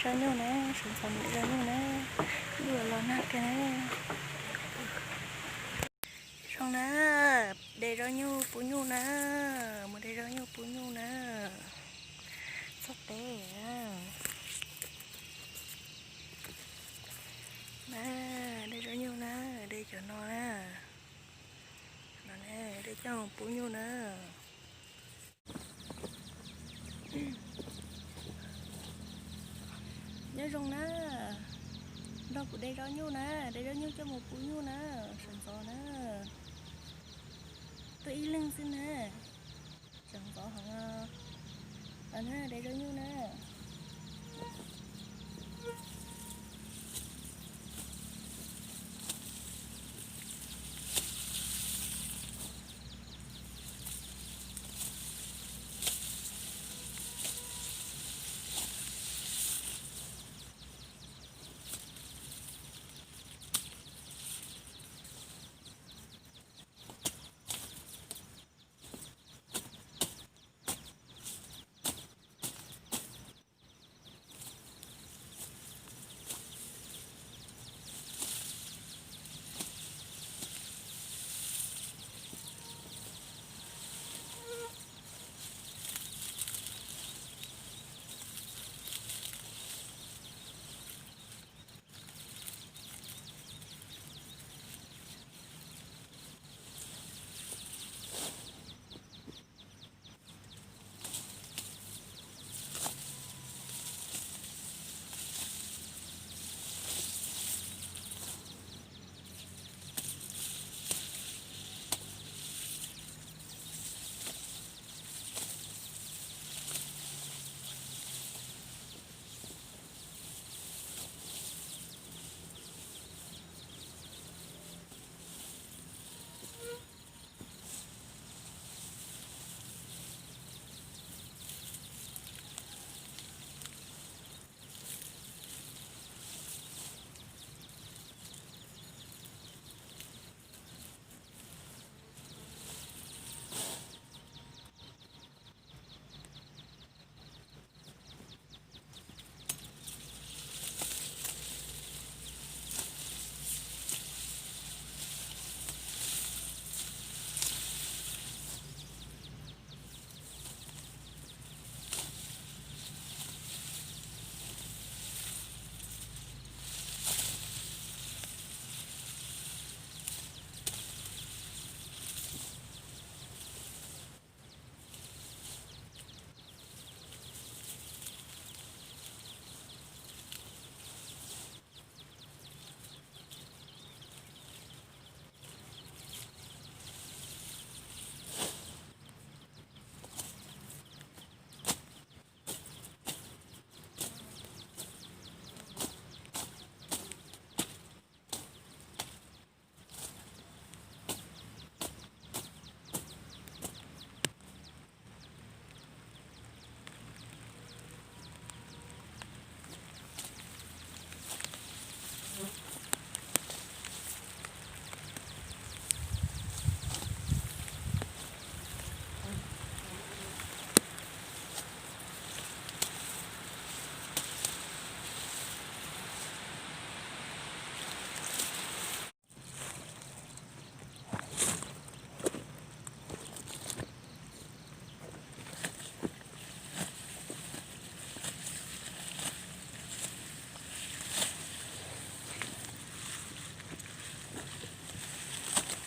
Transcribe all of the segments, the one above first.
Zaub nyuj na, sawv ntxov mus de zaub nyuj na, ib ua los nag kiag na. Zoo na, de zaub nyuj pub nyuj na, mus de zaub nyuj pub nyuj na. Txog teb na, de zaub nyuj na, de cov no na, no na, de coj mus pub nyuj na. Nyob zoo na, nrog kuv de zaub nyuj na, de zaub nyuj coj mus pub nyuj na, sawv ntxov na. Tuaj ib leeg xwb na, sawv ntxov heev os. Los na, de zaub nyuj na.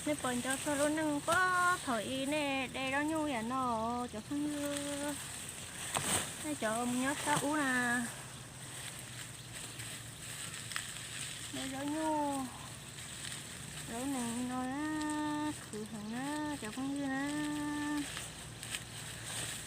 Nej puas nco txog lub neej puag thaum ub nej de zaub nyuj yam no cov phooj ywg? Nej cov mus nyob sab ub na, de zaub nyuj, zaub nees no na, khwv heev na cov phooj ywg na.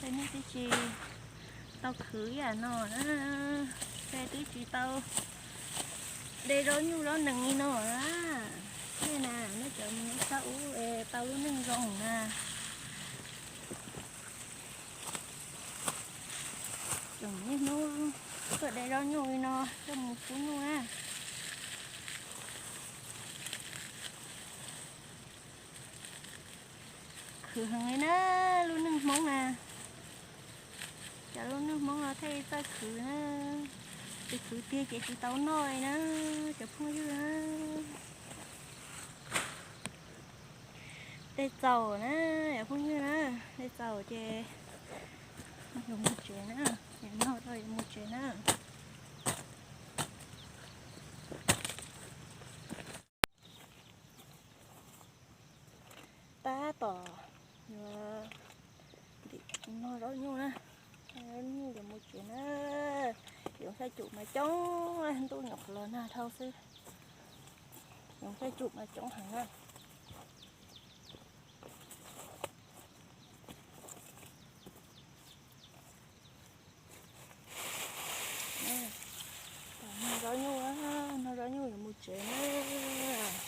Tej nej twb tsis tau khwv yam no na, tej twb tsis tau de zaub nyuj zaub nees li no na. Nej na, nej cov mus nyob sab ub es tau lub neej zoo na. Tseem niaj hnub tuaj de zaub nyuj li no coj mus pub nyuj na. Khwv heev li na, lub neej Hmoob na. Cov lub neej Hmoob no thiaj txawj khwv na. Tus kwv tiag ces tsis tau noj li na, cov phooj ywg na. Dej txaus na, cov phooj ywg na, dej txaus ces yuav mus tsev na, noj tau yuav mus tsev na. Tab tom yuav ntim no zaub nyuj na, zaub nyuj yuav mus tsev na. Yoov xyaj cum mas coob, ntuj nyuam qhuav los nag dhau xwb. Yoov xyaj cum mas coob heev na. Noj zaub nyuj, noj zaub nyuj yuav mus tsev na.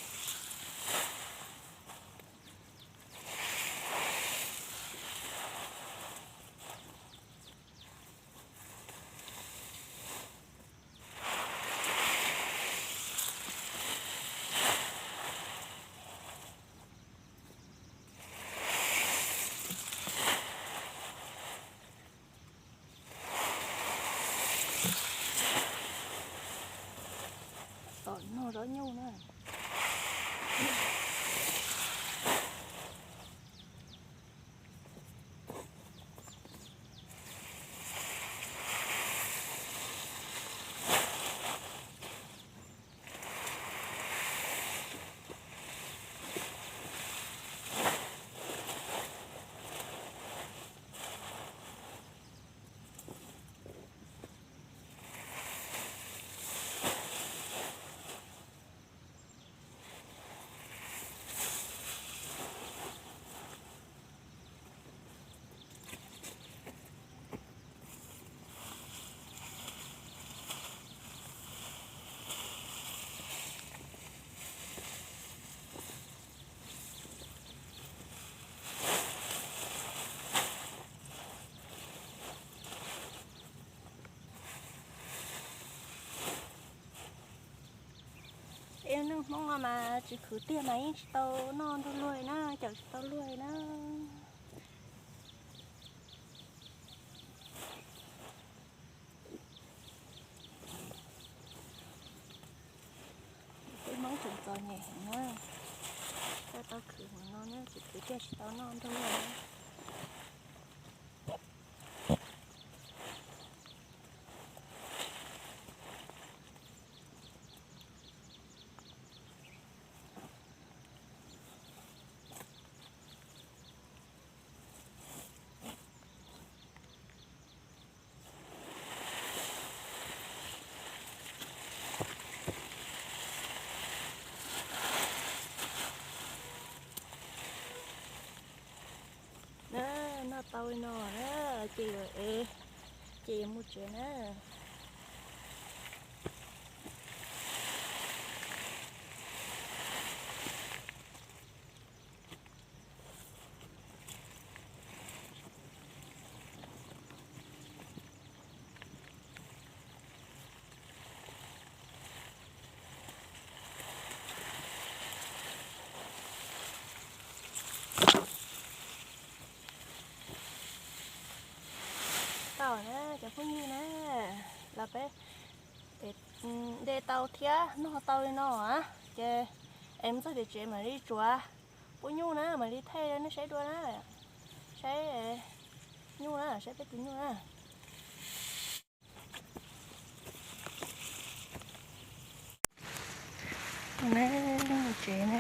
Tom noj zaub nyuj na. Es neeg Hmoob no mas tsis khwv tiag mas yeej tsis tau noj nrog luag na, cawm tsis tau luag na. Peb Hmoob tseem txom nyem heev na, tau khwv hmoov no na, tsis khwv tiag tsis tau noj nrog luag na. Noj tau li no na, ces yuav, ces yuav mus tsev na. Tau na cov phooj ywg na, los peb de tau thiab noj tau li no, ces es mus txog tim tsev mam li tsuav pub nyuj na, mam li thaij nej saib dua na, saib nyuj na, saib peb tus nyuj na. Tsev na,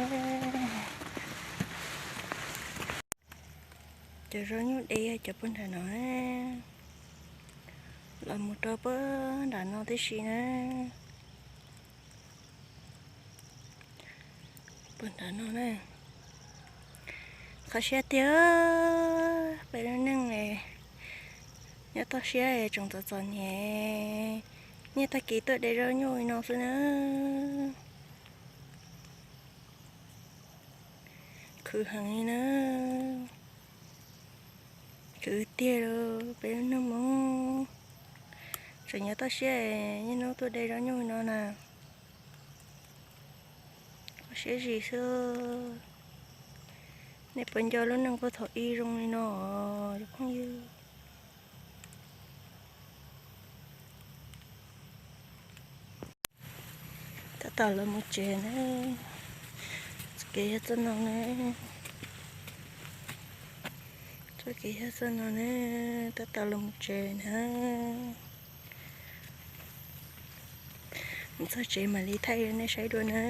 cov zaub nyuj de cov puag nram no, los mus rau puag nram no tib si na. Puag nram no na, kho siab tiag, peb lub neej nyob toj siab tseem txom txom nyem, niaj tag kis tuaj de zaub nyuj li no xwb na. Khwv heev li na, khwv tiag li, peb lub neej Hmoob tseem nyob toj siab, niaj hnub tuaj de zaub nyuj li no na. Kho siab zis xwb. Nej puas nco lub neej puag thaum ub zoo li no, cov phooj ywg? Tab tom los mus tsev na. Txoj kev yog txoj no na. Txoj kev yog txoj no na. Tab tom los mus tsev na. Mus txog tsev mam li thaij nej saib dua na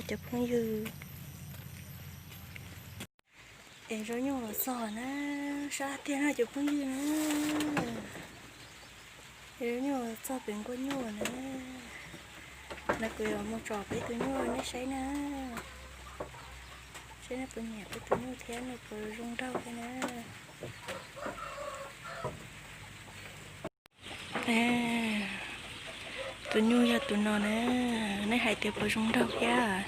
cov phooj ywg. Es zaub nyuj los txog na, sab tiag no cov phooj ywg na. Es zaub nyuj los txog pem nkuaj nyuj na. No kuv yuav mus tsom peb tus nyuj nej saib na. Saib nej puas nyiam peb tus nyuj thiab nej puas zoo nraug thiab na. Tus nyuj yog tus no na, nej hais tias puas zoo nraug thiab.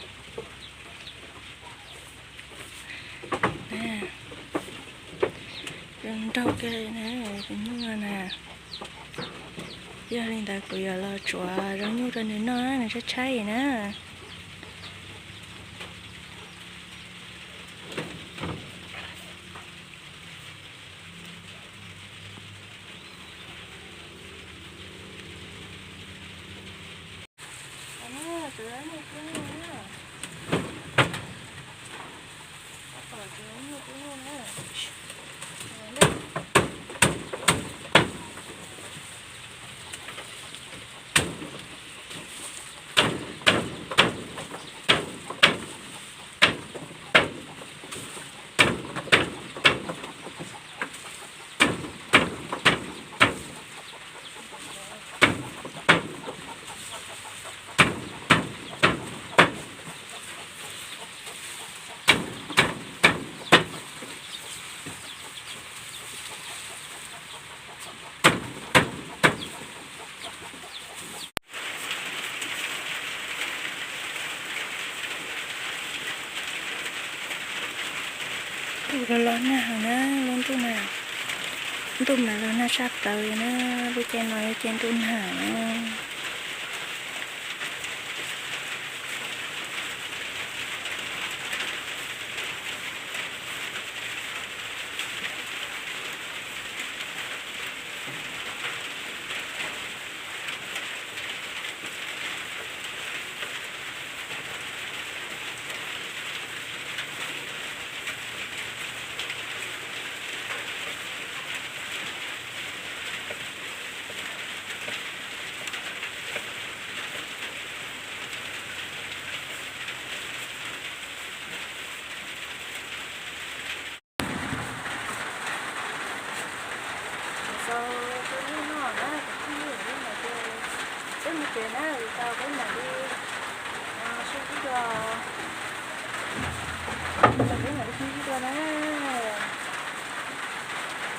Zoo nraug kawg na, tus nyuj no na. Yog li ntawd kuv yuav los tsuav zaub nyuj rau nws noj na, nws tshaib tshaib na. Ntuj los los nag heev na, lub ntuj na, ntuj mas los nag sab plaws li na, lub caij no lub caij ntuj nag na. Tau tus nyuj noj na, tus nyuj li no ces peb mus tsev na, tau peb mam li sib ntsib dua, tau peb mam li sib ntsib dua na.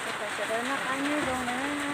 Thov kom sawv daws noj qab nyob zoo na.